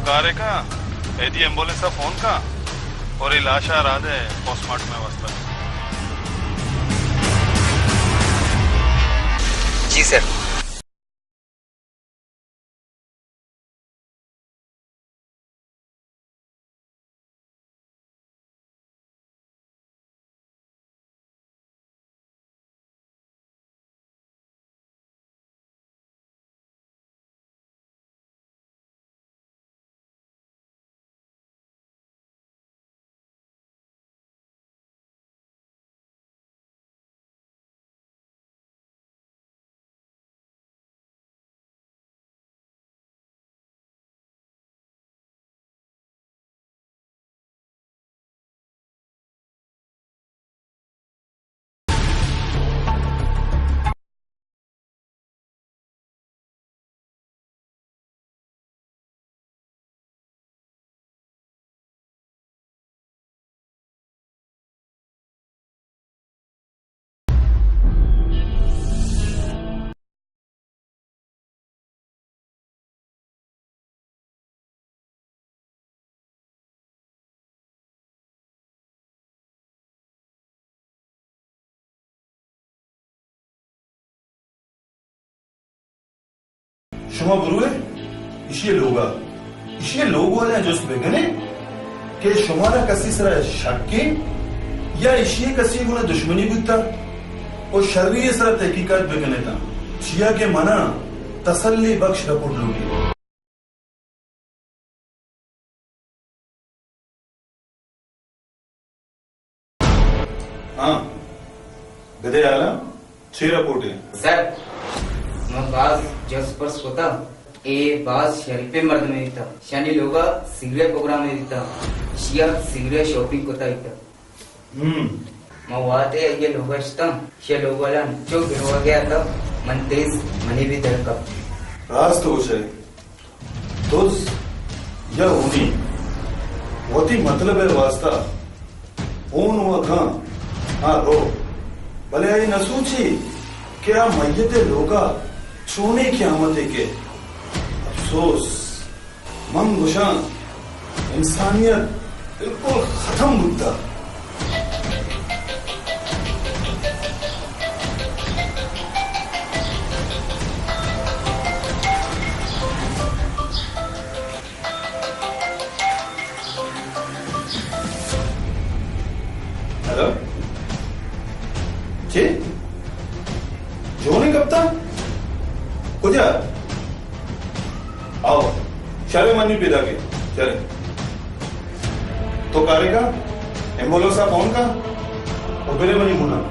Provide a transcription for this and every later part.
کارے کن، ایدی ایمبولینس ءَ فون کن اور اے لاش ءَ راہ دے پوسٹ مارٹم ءِ واستہ۔ جی سر۔ شما بروئے ایشی ءِ لوگ ءَ، ایشی ءِ لوگ والیاں جست بکنے کہ شمارا کسی سرا شکے یا ایشی ءِ کسی گنا دشمنی بوتا، و شری ءِ سرا تحقیقات بکنے تاں، چیا کہ منا تسلی بخش رپورٹ لوٹی۔ ہاں، بدے حالاں، چے رپورٹ ایں؟ سر، من باز جست پرس کتا، اے باز شریفیں مردمے بیتا، شانی لوگا سگریٹ پروگرامے بیتا، شیا سگریٹ شاپنگ کتا بیتا۔ ہم۔ من وہدے آئی ءِ لوگ ءَ شتاں، شے لوگ والا انچو گروگے اتاں، من تیز منی بھی دل کپت۔ راست گوشئے، دز یا ہونی وتی مطلب ءِ واسطہ ہون و گاں آ رو، بلے آئی نہ سوچی کہ آ میت ءِ لوگ ءَ چونیں قیامتے کہ۔ افسوس! من گوشاں، انسانیت بالکل ختم بوتا۔ ہیلو؟ چی؟ جونے کپتا؟ کجا؟ آؤ، شرے منی پیدا کے، شرے۔ تو کارے کا، ایمبولینس ءَ فون کا، اور برے منی منا۔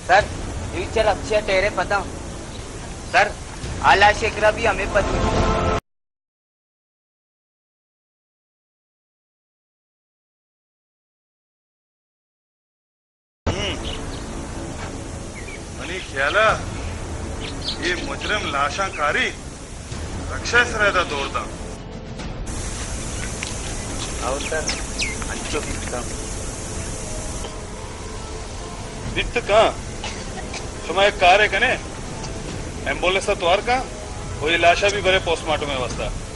سر، فیوچر اچھے ٹیرے پتہ۔ سر، آ لاش ءِ کرا بھی ہمے پتہ۔ ہم۔ منی خیال ءَ اے مجرم لاشاں کاری رکشہ ءِ سرا ادا دور داں۔ ہو سر، انچو بیت کن۔ بیت کن۔ شما یک کارے کنے، ایمبولینس ءَ توار کن، و اے لاشا بھی برے پوسٹ مارٹم ءِ واسطہ۔